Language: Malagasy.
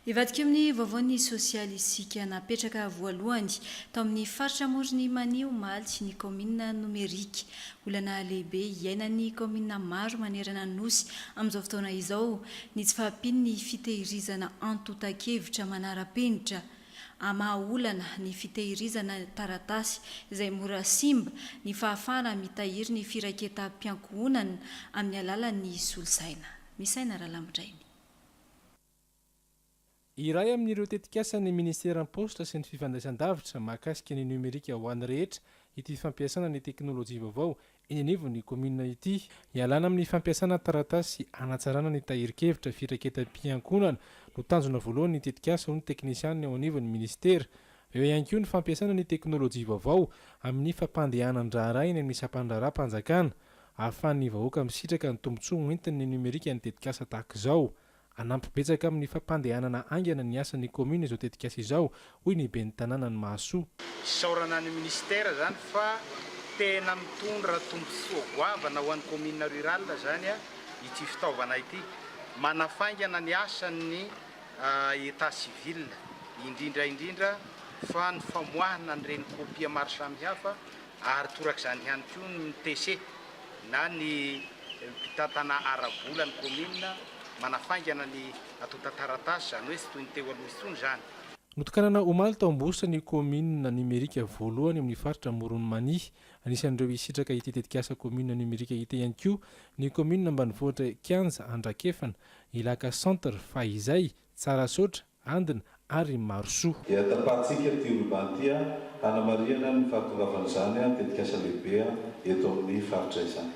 Hivadika amin'ny vaovaon'ny sosialy isika. Napetraka voalohany tao amin'ny faritra Amoron'i Mania omaly ny kaominina nomerika. Olana lehibe iainan'ny kaominina maro manerana ny Nosy amin'izao fotoana izao ny tsy fahampian'ny fitehirizana antontan-kevitra manara-penitra. Hamaha olana ny fitehirizana taratasy izay mora simba ny fahafahana mitahiry ny firaiketam-piankohonana amin'ny alalan'ny solosaina. Misaina Ralamondrainy. Iray amin'ireo tetikasan'ny Ministeran'ny Paositra sy ny Fifandraisan-davitra mahakasika ny nomerika ho an'ny rehetra ity fampiasana ny teknolojia vaovao eny anivon'ny kaominina ity. Hialana amin'ny fampiasana taratasy sy hanatsarana ny tahirin-kevitra firaketam-piankohonana no tanjona voalohany ny tetikasa hoy ny teknisianina eo anivon'ny minisitera. Eo ihany koa ny fampiasana ny teknolojia vaovao amin'ny fampandehanan-draharaha eny amin'ny sampan-draharaham-panjakana. Ahafahan'ny vahoaka misitraka ny tombontsoa hoentin'ny nomerika ny tetikasa tahaka izao. Hanampy betsaka amin'ny fampandehanana haingana ny asan'ny kaominina izao tetikasa izao, hoy ny ben'ny tanànan'i Mahasoa. Isaorana ny minisitera izany fa tena mitondra tombontsoa goavana ho an'ny kaominina rurale izany ity fitaovana ity. Manafaingana ny asan'ny état civil, indrindra indrindra fa ny famoahana an'ireny kopia maro samihafa ary torak'izany ihany koa ny TC na ny mpitantana ara-bola ny kaominina manafaingana ny antontan-taratasy, izany hoe tsy toy ny teo aloha intsony izany. Notokanana omaly tao Ambositra ny kaominina nomerika voalohany amin'ny faritra Amoron'i Mania. Anisan'ireo hisitraka ity tetikasa kaominina nomerika ity ihany koa ny kaominina ambanivohitra Kianja, Andrakefana, Ilaka Centre, Fahizay, Tsarasaotra, Andina ary Marosoa. Dia tapahantsika ity ruban ity hanamarihana ny fahatongavan'izany tetikasa lehibe eto amin'ny faritra izany.